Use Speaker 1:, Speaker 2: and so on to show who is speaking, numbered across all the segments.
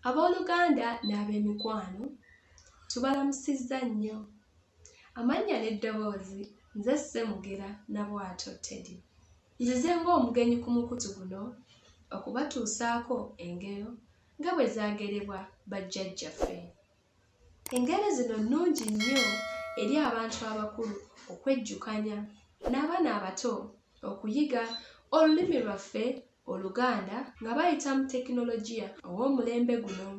Speaker 1: Abooluganda n'ab'emikwano, tubalamusizza nnyo. Amannya n'eddoboozi nze Ssemugera Nabwato Teddy. Nzize ng'omugenyi ku mukutu guno okubatuusaako engero nga bwe zaagerebwa bajjajjaffe. Engero zino nnungi nnyo eri abantu abakulu okwejjukanya n'abaana abato okuyiga olulimi lwaffe Oluganda nga bayita mu tekinologiya ow'omulembe guno.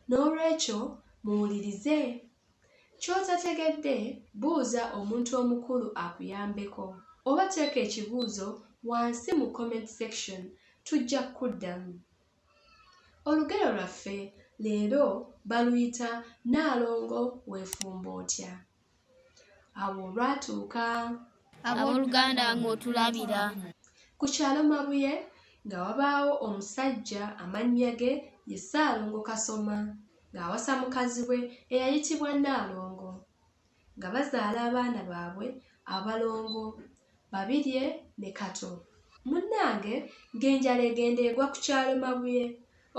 Speaker 1: Noolwekyo muwulirize. Ky'otategedde buuza omuntu omukulu akuyambeko oba teeka ekibuuzo wansi mu comment section tujja kukuddamu. Olugero lwaffe leero baluyita Nnaalongo weefumba otya? Awo olwatuuka.
Speaker 2: Abooluganda ng'otulabira.
Speaker 1: Ku kyalo Mabuye nga wabaawo omusajja amannya ge ye Ssaalongo Kasoma ng'awasa mukazi we eyayitibwa Nnaalongo nga bazaala abaana baabwe abalongo Babirye ne Kato. Munnange ng'enjala egenda egwa ku kyalo Mabuye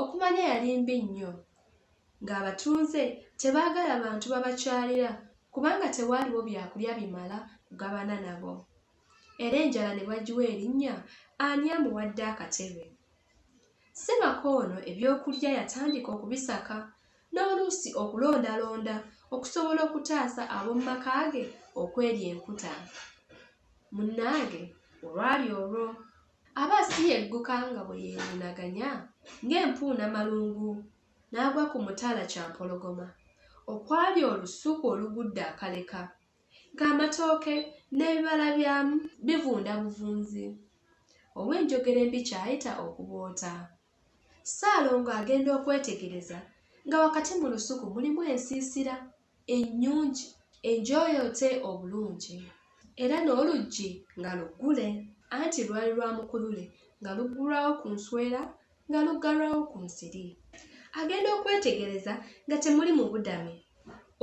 Speaker 1: okumanya yali mbi nnyo ng'abatunze tebaagala bantu babakyalira kubanga tewaaliwo byakulya bimala kugabana nabo. Era enjala ne bagiwa erinnya ani amuwadde akatebe. Ssemaka ono ebyokulya yatandika okubisaka n'oluusi okulondalonda okusobola okutaasa ab'omu maka ge okwerya enkuta. Munnange olwali olwo, aba asiyegguka nga bwe yeewunaganya ng'empuuna malungu n'agwa ku mutala Kyampologoma okwali olusuku olugudde akaleka ng'amatooke n'ebibala byamu bivunda buvunzi. Ow'enjogera embi ky'ayita okuboota. Ssaalongo agenda okwetegereza nga wakati mu lusuku mulimu ensiisira ennyungi enjooyoote obulungi era n'oluggi nga luggule anti lwali lwa mukulule nga luggulwawo ku nswera nga luggalwawo ku nsiri. Agenda okwetegereza nga temuli mubudame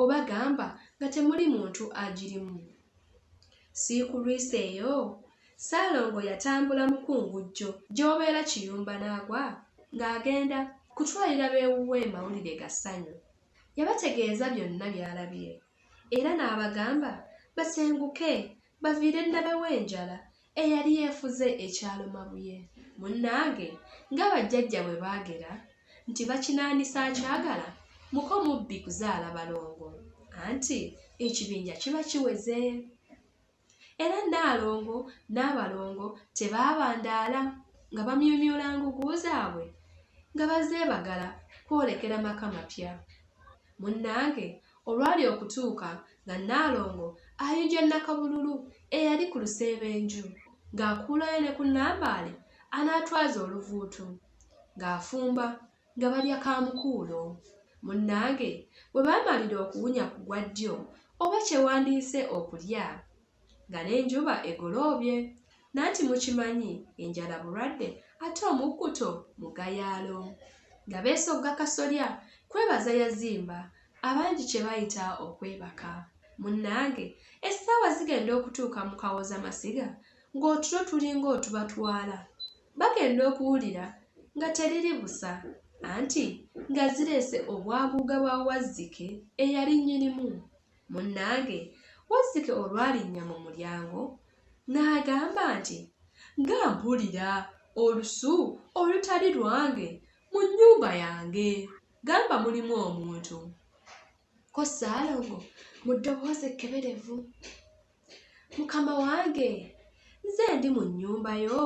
Speaker 1: oba gamba nga temuli muntu agirimu. Siikulwisa eyo, Ssaalongo yatambula mukungujjo gy'obeera kiyumba n'agwa ng'agenda kutwalira b'ewuwe mawulire ga ssanyu. Yabategeeza byonna by'alabye era n'abagamba basenguke baviire nnabe w'enjala eyali efuze ekyalo Mabuye. Munnange nga bajjajja bwe baagera nti bakinaanisa akyagala muko mubbi kuzaala balongo anti ekibinja kiba kiweze. Era Nnaalongo n'abalongo tebaabandaala nga bamyumyula ngugu zaabwe nga bazeebagala kwolekera maka mapya. Munnange olwali okutuuka nga Nnaalongo ayunja Nnakabululu eyali ku luseebenju ng'akuulayo ne ku Nambaale anaatwaza oluvuutu ng'afumba nga balya kaamukuulo. Munnange we baamalira okuwunya ku gwa ddyo oba kye wandiyise okulya nga n'enjuba egoloobye. Nanti mukimanyi enjala bulwadde ate omukkuto mugayaalo. Nga beesogga kasolya kwebaza yazimba abangi kye bayita okwebaka. Munnange essaawa zigenda okutuuka mu kawozamasiga ng'otulo tulinga otubatwala. Bagenda okuwulira nga teriri busa anti nga zireese obwaguuga bwa Wazzike eyali nnyinimu. Munnange Wazzike olwalinnya mu mulyango n'agamba nti, Nga mpulira olusu olutali lwange mu nnyumba yange! Gamba mulimu omuntu. Ko Ssaalongo mu ddoboozi ekkeberevu. Mukama wange, nze ndi mu nnyumba yo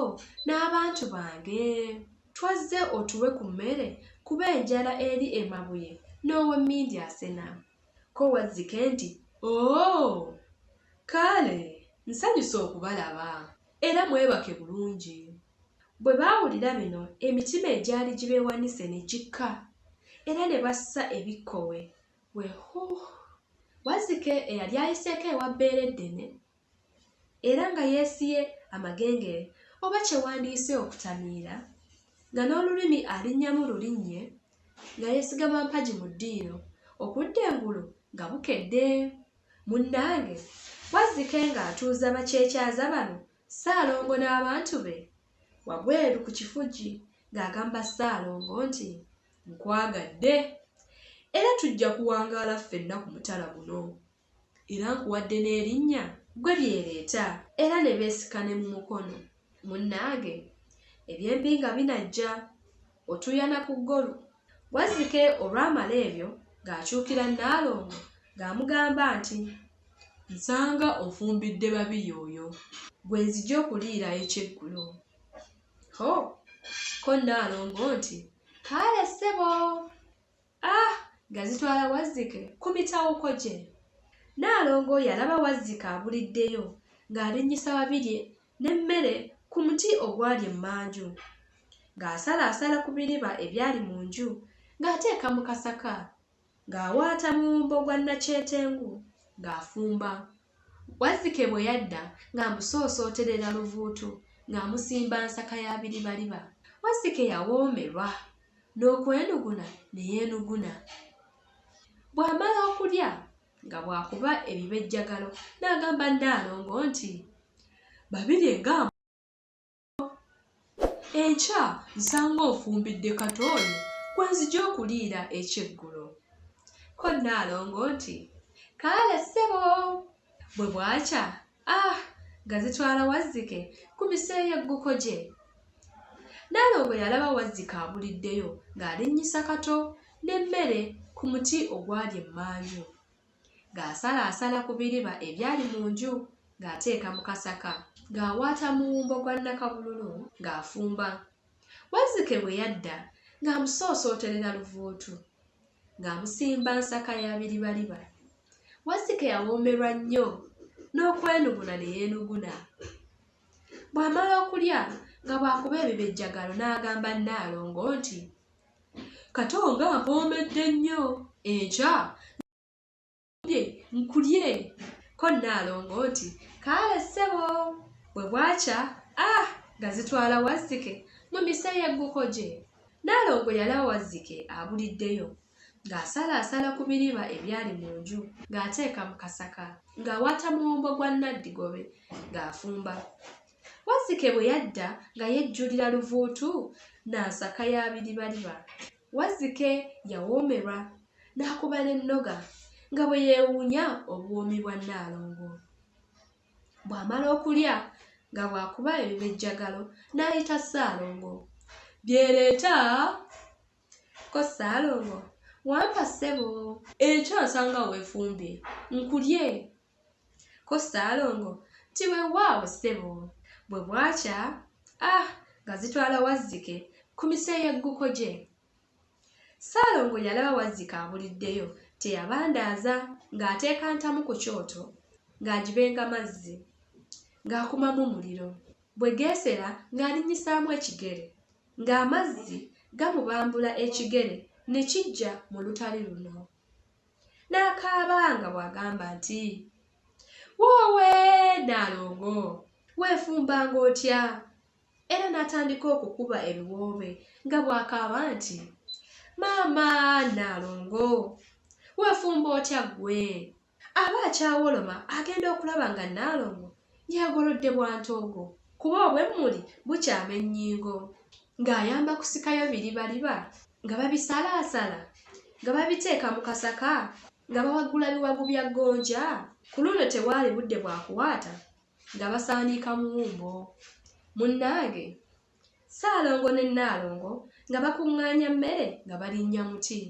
Speaker 1: n'abantu bange. Twazze otuwe ku mmere kuba enjala eri e Mabuye n'ow'emmindi asena. Ko Wazzike nti, Oo! Kale nsanyuse okubalaba era mwebake bulungi. Bwe baawulira bino emitima egyali gibeewanise ne gikka era ne bassa ebikkowe we huh! Wazzike eyali ayiseeko ewa Bbeereddene era nga yeesiye amagengere oba kye wandiyise okutamiira nga n'olulimi alinnyamu lulinnye nga yeesigama mpagi mu ddiiro okudda engulu nga bukedde. Munnange Wazzike ng'atuuza bakyekyaza bano Ssaalongo n'abantu be wabweru ku kifugi ng'agamba Ssaalongo nti. Nkwagadde era tujja kuwangaala ffenna ku mutala guno. Era nkuwadde n'erinnya ggwe Byereeta era ne beesika ne mu mukono. Munnange ebyembi nga binajja, otuuyana ku ggolu. Wazzike olwamala ebyo ng'akyukira Nnaalongo ng'amugamba nti, Nsanga ofumbidde Babirye oyo gwe nzija okuliira ekyeggulo. Ho! Ko Nnaalongo nti, Kaale ssebo! Ah! Nga zitwala Wazzike ku mitawuko gye. Nnaalongo yalaba Wazzike abuliddeyo ng'alinnyisa Babirye n'emmere ku muti ogwali emmanju, ng'asalaasala ku biriba ebyali mu nju ng'ateeka mu kasaka, ng'awaata muwumbo gwa nnakyetengu ng'afumba. Wazzike bwe yadda ng'amusoosooterera luvuutu ng'amusimba nsaka ya biribaliba. Wazzike yawoomerwa n'okwenuguna ne yeenuguna. Bw'amala okulya nga bw'akuba ebibejjagalo n'agamba Nnaalongo nti, Babirye nga Enkya nsanga ofumbidde Kato oyo gwe nzija okuliira ekyeggulo. Ko Nnaalongo nti, Kaale ssebo. Bwe bwakya, ah, nga zitwala Wazzike ku miseeyegguko gye. Nnaalongo yalaba Wazzike abuliddeyo ng'alinnyisa Kato n'emmere ku muti ogwali emmanju. Ng'asalaasala ku biriba ebyali mu nju ng'ateeka mu kasaka, ng'awaata muwumbo gwa nnakabululu ng'afumba. Wazzike bwe yadda ng'amusoosooterera luvuutu, ng'amusimba nsaka ya biribaliba. Wazzike yawoomerwa nnyo n'okwenuguna ne yeenuguna. Bw'amala okulya nga bw'akuba ebibejjagalo n'agamba Nnaalongo nti, Kato nga mpoomedde nnyo, enkya nkulye. Ko Nnaalongo nti, Kaale ssebo. Bwe bwakya, ah, nga zitwala Wazzike mu miseyegguko gye. Nnaalongo yalaba Wazzike abuliddeyo ng'asalaasala ku biriba ebyali mu nju ng'ateeka mu kasaka, ng'awaata muwumbo gwa Nnaddigobe ng'afumba. Wazzike bwe yadda nga yejjulira luvuutu na nsaka ya biribaliba. Wazzike yawoomerwa n'akuba n'ennoga nga bwe yeewuunya obuwoomi bwa Nnaalongo. Bw'amala okulya nga bw'akuba ebibejjagalo n'ayita Ssaalongo. Byereeta! Ko Ssaalongo, Wampa ssebo. Enkya nsanga weefumbye nkulye. Ko Ssaalongo nti weewaawo ssebo. Bwe bwakya, ah, nga zitwala Wazzike ku miseeyegguko gye. Ssaalongo yalaba Wazzike abuliddeyo teyabandaaza ng'ateeka ntamu ku kyoto ng'agibenga mazzi, ng'akumamu muliro. Bwe geesera ng'alinnyisaamu ekigere, ng'amazzi gamubambula ekigere ne kiggya mu lutali luno. N'akaaba nga bw'agamba nti, Woowe, Nnaalongo, weefumbanga otya? Era n'atandika okukuba ebiwoobe nga bw'akaaba nti, Maama, Nnaalongo, weefumba otya ggwe? Aba akyawoloma agenda okulaba nga Nnaalongo yeegolodde bwa ntoogo kuba obw'emmuli bukyama ennyingo. Ng'ayamba kusikayo biribaliba nga babisalaasala nga babiteeka mu kasaka nga bawagula biwagu bya gonja. Ku luno tewaali budde bwa kuwaata nga basaaniika muwumbo. Munnange Ssaalongo ne Nnaalongo nga bakuŋŋaanya mmere nga balinnya muti.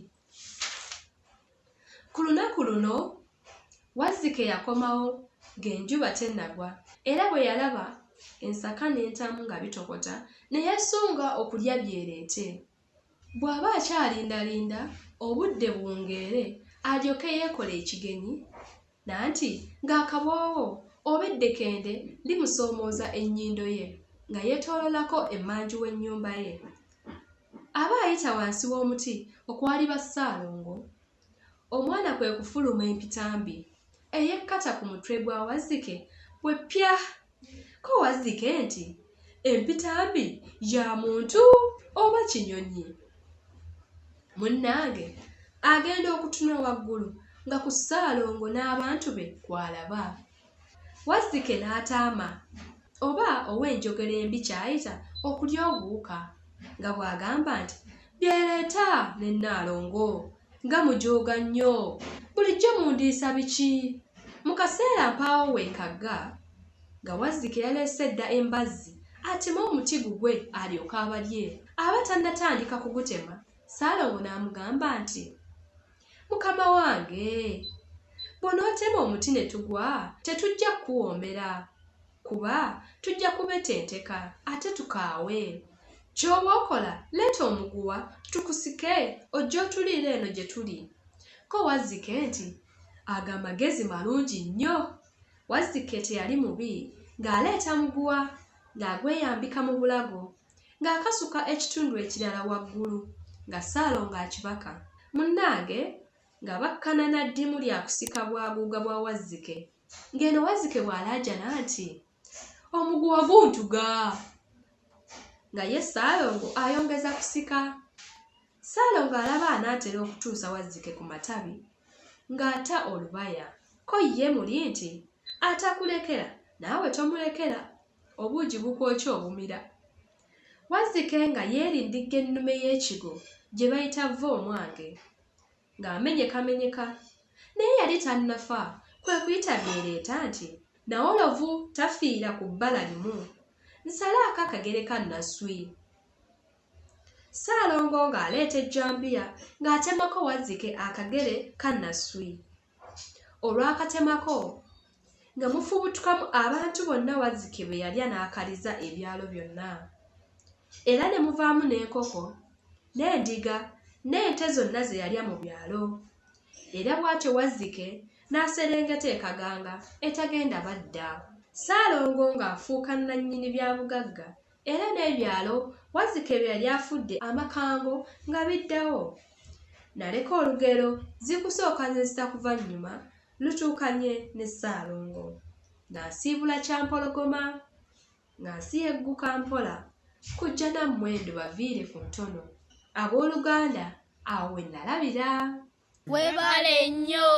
Speaker 1: Ku lunaku luno Wazzike yakomawo ng'enjuba tennagwa era bwe yalaba ensaka n'entamu nga bitokota ne yeesunga okulya byereete. Bw'aba akyalindalinda obudde buwungeere alyoke yeekole ekigenyi, nanti ng'akaboowo oba eddekende limusoomooza ennyindo ye nga yeetooloolako emmanju w'ennyumba ye. Aba ayita wansi w'omuti okwali ba Ssaalongo, omwana kwe kufuluma empitambi eyekkata ku mutwe gwa Wazzike bwe ppya! Ko Wazzike nti, Empitambi ya muntu oba kinyonyi? Munnange agenda okutunula waggulu nga ku Ssaalongo n'abantu be kw'alaba. Wazzike n'ataama oba ow'enjogera embi ky'ayita okulya obuwuka nga bw'agamba nti, Byereeta ne Nnaalongo nga mujooga nnyo! Bulijjo mundiisa biki? Mu kaseera mpaawo we nkagga nga Wazzike yaleese dda embazzi ateme omuti gugwe alyoke abalye. Aba tannatandika kugutema, Ssaalongo n'amugamba nti, Mukama wange, bw'onootema omuti ne tugwa tetujja kukuwoomera kuba tujja kubetenteka ate tukaawe. Ky'oba okola leeta omuguwa tukusike ojje otuliire eno gye tuli. Ko Wazzike nti, Ago amagezi malungi nnyo. Wazzike teyali mubi ng'aleeta muguwa ng'agweyambika mu bulago ng'akasuka ekitundu ekirala waggulu nga Ssaalongo akibaka. Munnange nga bakkana na ddimu lya kusika bwaguuga bwa Wazzike ng'eno Wazzike bw'alaajana nti, Omuguwa guntuga! Nga ye Ssaalongo ayongeza kusika. Ssaalongo alaba anaatera okutuusa Wazzike ku matabi ng'ata olubaya. Ko ye muli nti, Atakulekera naawe tomulekera, obuugi bukwokya obumira. Wazzike nga yeerindigga ennume y'ekigo gye bayita Vva-omwange ng'amenyekamenyeka naye yali tannafa kwe kuyita Byereeta nti, Nawolovu tafiira ku bbala limu, nsalaako akagere ka Nasswi. Ssaalongo ng'aleeta ejjambiya ng'atemako Wazzike akagere ka Nasswi. Olwakatemako nga mufubutukamu abantu bonna Wazzike be yalya n'akaliza ebyalo byonna. Era ne muvaamu n'enkoko, n'endiga, n'ente zonna ze yalya mu byalo. Era bw'atyo Wazzike n'aserengeta e Kaganga etagenda badda. Ssaalongo ng'afuuka nnannyini byabugagga era n'ebyalo Wazzike bye yali afudde amakango nga biddawo. Naleka olugero Zikusooka ne zitakuva nnyuma lutuukanye ne Ssaalongo. Nga nsiibula Kyampologoma, nga nsiyegguka mpola kujja nammwe ndubaviire ku ntono. Abooluganda awo we nnalabira.
Speaker 2: Webale nnyo,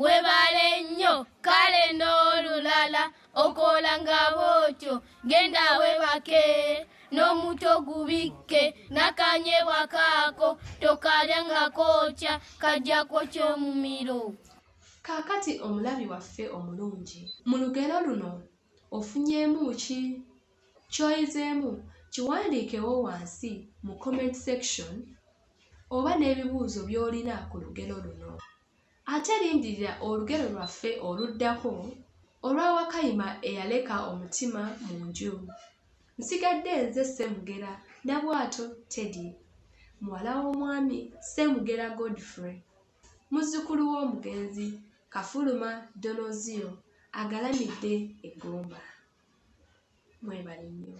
Speaker 2: webale nnyo, kale n'olulala okola nga bw'otyo, genda webake n'omuto gubikke n'akanyebwa kaako tokalya nga kookya kajja kwokya omumiro.
Speaker 1: Kaakati omulabi waffe omulungi, mu lugero luno ofunyeemu ki? Ky'oyizeemu kiwandiikewo wansi mu comment section oba n'ebibuuzo by'olina ku lugero luno. Ate lindirira olugero lwaffe oluddako olwa Wakayima eyaleka omutima mu nju. Nsigadde nze Ssemugera Nabwato Teddy, muwala w'omwami Ssemugera Godfrey, muzzukulu w'omugenzi Kafuluma Donozio agalamidde e Gomba. Mwebale nnyo.